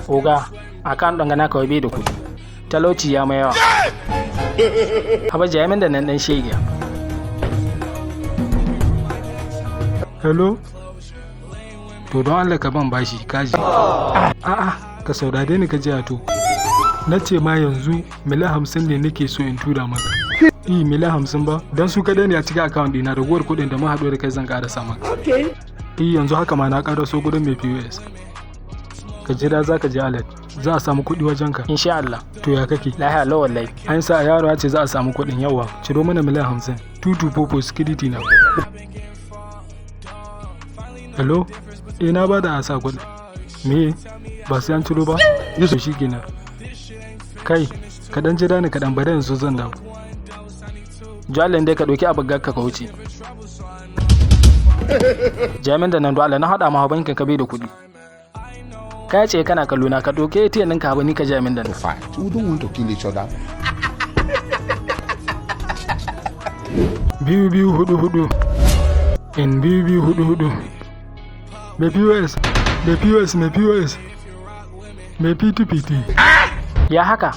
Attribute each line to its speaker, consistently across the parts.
Speaker 1: Oga, akan ɗan gana kawai bai da kuɗi. Talauci ya mai yawa. Haba jamin da nan ɗan shege.
Speaker 2: Hello? To don Allah ka ban bashi kaji. A'a, ka saurare ni ka ji to. Na ce ma yanzu miliyan 50 ne nake so in tura maka. I miliyan 50 ba, don su kaɗai ne a cikin account ɗina, ragowar kuɗin da mun haɗu da kai zan ƙarasa maka. I yanzu haka ma na ƙaraso gurin mai POS. Ka jira za ka je alert, za a samu kuɗi wajen ka.
Speaker 1: Insha Allah.
Speaker 2: To ya kake?
Speaker 1: Lahiya lau wallahi.
Speaker 2: An sa yaro ya ce za a samu kuɗin yawa, ciro mana miliyan 50. Tutu popo security na. Hello? Eh, na bada a sa kuɗi. Me? Ba sai an ciro ba? Yusuf shi kenan. Kai, ka dan jira ni kaɗan, bari yanzu zan dawo.
Speaker 1: Jwalin dai ka ɗauki abu ka wuce. Jamin da nan do Allah na haɗa ma bankin ka bai da kuɗi. Ka ce kana kallo na ka ɗauki ATM ɗinka ba ni ka jamin da nan.
Speaker 3: To fight. We don't want to kill each other.
Speaker 2: 2244. In 2244. Mai POS, mai POS, mai POS. Mai P2PT.
Speaker 1: Ya haka?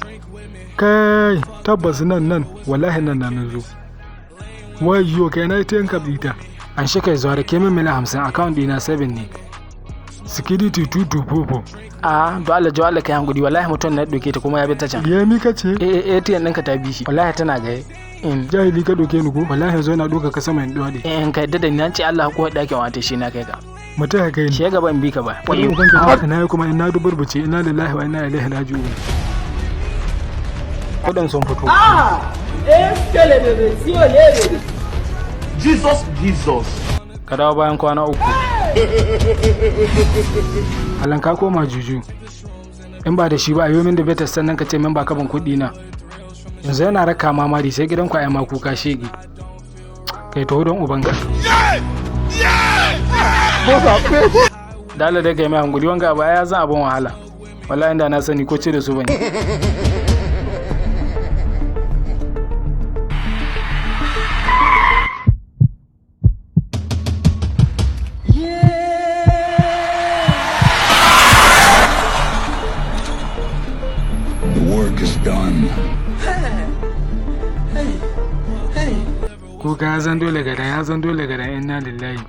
Speaker 2: Kai, tabbas nan nan, wallahi nan na zo. Wayyo, kai na ATM ka ɗita.
Speaker 1: An shi kai zuwa da ke min miliyan 50, account ɗina 7 ne.
Speaker 2: Security 2244.
Speaker 1: A do Allah jo Allah kai hankuri, wallahi mutum na ɗauke ta kuma ya bi ta can.
Speaker 2: Ya mi ka ce?
Speaker 1: Eh, ATM ɗinka ta bi shi. Wallahi tana gaye. In
Speaker 2: Jahili ka ɗauke ni ko? Wallahi yanzu yana ɗauka ka sama in ɗuwaɗe.
Speaker 1: In ka yadda da ni nan ce Allah ko ɗakin wata shi na kai ka.
Speaker 2: Mutum ya kai ni.
Speaker 1: Shi gaba in bi ka ba.
Speaker 2: Wani ubanka ina yi kuma ina duburbuce, ina lillahi wa ina ilaihi raji'un.
Speaker 1: Kuɗin sun fito.
Speaker 4: Jesus, Jesus.
Speaker 1: Ka dawo bayan kwana 3.
Speaker 2: Alan ka koma juju.
Speaker 1: In ba da shi ba a yi min da betas sannan ka ce min ba ka ban kuɗi na. Yanzu yana raka mamari sai gidan ku ai ma kuka shege. Kai taho don ubanka. Dala dai kai mai hankuri, wanga ba ya zan abin wahala. Wallahi inda na sani ko ce da su bane.
Speaker 3: The work is done.
Speaker 2: Kuka ya zan dole gadan, ya zan dole gadan, inna lillahi.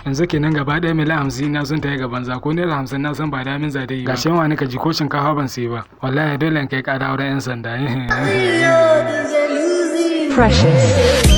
Speaker 2: Yanzu kenan gaba ɗaya miliyan 50 na sun tafi gaban za ko naira 50 na san ba damin za ta yi ba. Gashin wani ka ji ko shinkafa ban sayi ba. Wallahi dole in kai ƙara wurin 'yan sanda.
Speaker 5: Precious.